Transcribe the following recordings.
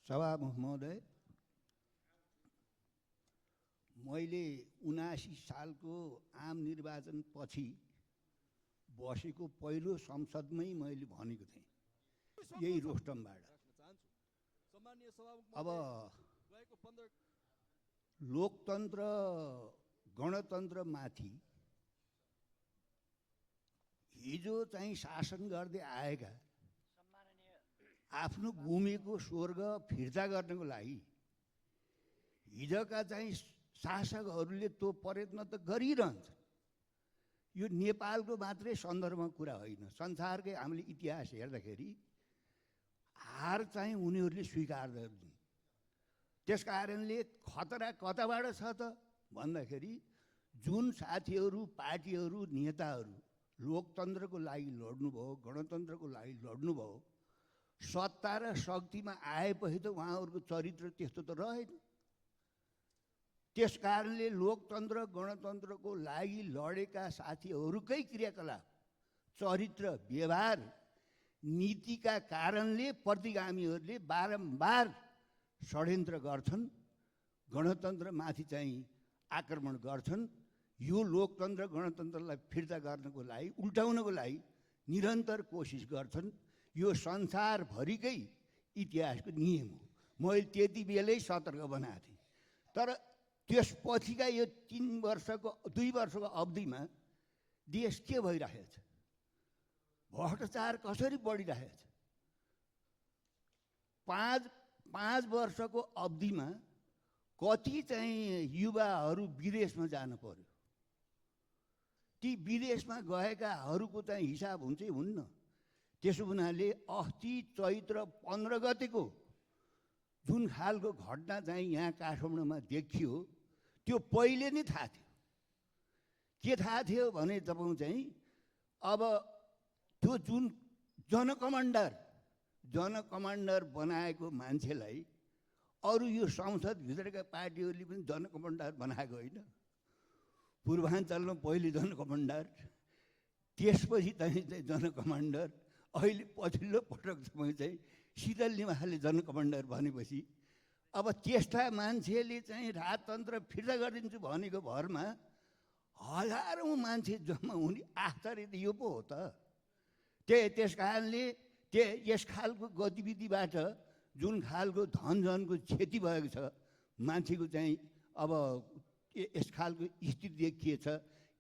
सभामुख महोदय, मैले 79 सालको आम निर्वाचन पछि बसेको पहिलो संसदमै मैले भनेको थिएँ यही रोस्टमबाट। अब लोकतन्त्र गणतन्त्रमाथि हिजो चाहिँ शासन गर्दै आएका आफ्नो गुमेको स्वर्ग फिर्ता गर्नको लागि हिजोका चाहिँ शासकहरूले त्यो प्रयत्न त गरिरहन्छन्। यो नेपालको मात्रै सन्दर्भमा कुरा होइन, संसारकै हामीले इतिहास हेर्दाखेरि हार चाहिँ उनीहरूले स्वीकार गर्छन्। त्यस कारणले खतरा कताबाट छ त भन्दाखेरि जुन साथीहरू पार्टीहरू नेताहरू लोकतन्त्रको लागि लड्नुभयो, गणतन्त्रको लागि लड्नुभयो, सत्ता र शक्तिमा आएपछि त उहाँहरूको चरित्र त्यस्तो त रहेन। त्यस कारणले लोकतन्त्र गणतन्त्रको लागि लडेका साथीहरूकै क्रियाकलाप, चरित्र, व्यवहार, नीतिका कारणले प्रतिगामीहरूले बारम्बार षड्यन्त्र गर्छन्, गणतन्त्रमाथि चाहिँ आक्रमण गर्छन्। यो लोकतन्त्र गणतन्त्रलाई फिर्ता गर्नको लागि, उल्टाउनको लागि निरन्तर कोसिस गर्छन्। यो संसारभरिकै इतिहासको नियम हो। मैले त्यति बेलै सतर्क बनाएको थिएँ। तर त्यसपछिका यो 2 वर्षको अवधिमा देश के भइरहेछ, भ्रष्टाचार कसरी बढिरहेछ। 5 वर्षको अवधिमा कति चाहिँ युवाहरू विदेशमा जानु पर्यो। ती विदेशमा गएकाहरूको चाहिँ हिसाब हुन्छ हुन्न। त्यसो हुनाले अस्ति चैत्र 15 गतेको जुन खालको घटना चाहिँ यहाँ काठमाडौँमा देखियो त्यो पहिले नै थाहा थियो। के थाहा थियो भने तपाईँ चाहिँ अब त्यो जुन जनकमान्डर बनाएको मान्छेलाई अरू यो संसदभित्रका पार्टीहरूले पनि जनकमान्डर बनाएको होइन। पूर्वाञ्चलमा पहिले जनकमान्डर, त्यसपछि चाहिँ जनकमान्डर, अहिले पछिल्लो पटक चाहिँ शीतल निवासले जनकमान्डर भनेपछि अब त्यस्ता मान्छेले चाहिँ राजतन्त्र फिर्ता गरिदिन्छु भनेको भरमा हजारौँ मान्छे जम्मा हुने आश्चर्य त यो पो हो त। त्यस कारणले यस खालको गतिविधिबाट जुन खालको धनजनको क्षति भएको छ, मान्छेको चाहिँ अब यस खालको स्थिति देखिएछ।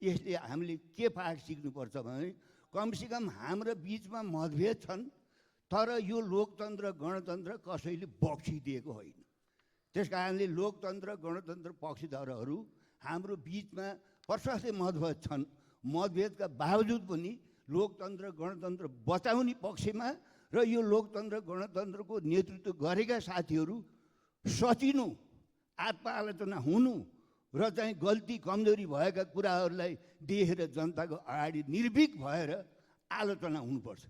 यसले हामीले के पाठ सिक्नुपर्छ भने कमसेकम हाम्रो बिचमा मतभेद छन्, तर यो लोकतन्त्र गणतन्त्र कसैले बक्सिदिएको होइन। त्यस कारणले लोकतन्त्र गणतन्त्र पक्षधरहरू हाम्रो बिचमा प्रशस्तै मतभेद छन्। मतभेदका बावजुद पनि लोकतन्त्र गणतन्त्र बचाउने पक्षमा र यो लोकतन्त्र गणतन्त्रको नेतृत्व गरेका साथीहरू सचिनु, आत्मआलोचना हुनु र चाहिँ गल्ती कमजोरी भएका कुराहरूलाई देखेर जनताको अगाडि निर्भीक भएर आलोचना हुनुपर्छ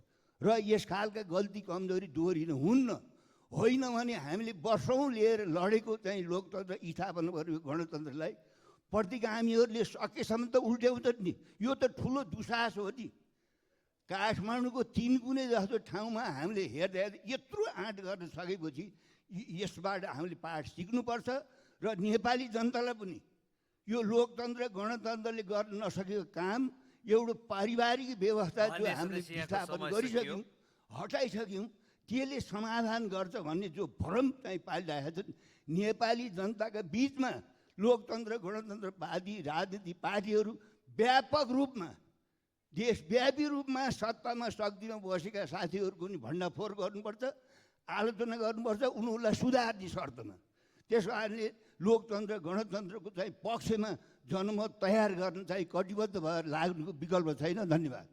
र यस खालका गल्ती कमजोरी दोहोरिन हुन्न। होइन भने हामीले वर्षौँ लिएर लडेको चाहिँ लोकतन्त्र स्थापना गरेको गणतन्त्रलाई प्रतिगामीहरूले सकेसम्म त उल्ट्याउँछ नि। यो त ठुलो दुस्साहस हो नि। काठमाडौँको 3 गुणे जस्तो ठाउँमा हामीले हेर्दा यत्रो आँट गर्न सकेपछि यसबाट हामीले पाठ सिक्नुपर्छ र नेपाली जनतालाई पनि यो लोकतन्त्र गणतन्त्रले गर्न नसकेको काम एउटा पारिवारिक व्यवस्था जो हामीले स्थापना गरिसक्यौँ, हटाइसक्यौँ, त्यसले समाधान गर्छ भन्ने जो भ्रम चाहिँ पालिरहेको छ। नेपाली जनताका बिचमा लोकतन्त्र गणतन्त्रवादी राजनीतिक पार्टीहरू व्यापक रूपमा, देशव्यापी रूपमा सत्तामा शक्तिमा बसेका साथीहरूको पनि भण्डाफोर गर्नुपर्छ, आलोचना गर्नुपर्छ उनीहरूलाई सुधार्ने शर्तमा। त्यस कारणले लोकतन्त्र गणतन्त्रको चाहिँ पक्षमा जनमत तयार गर्न चाहिँ कटिबद्ध भएर लाग्नुको विकल्प छैन। धन्यवाद।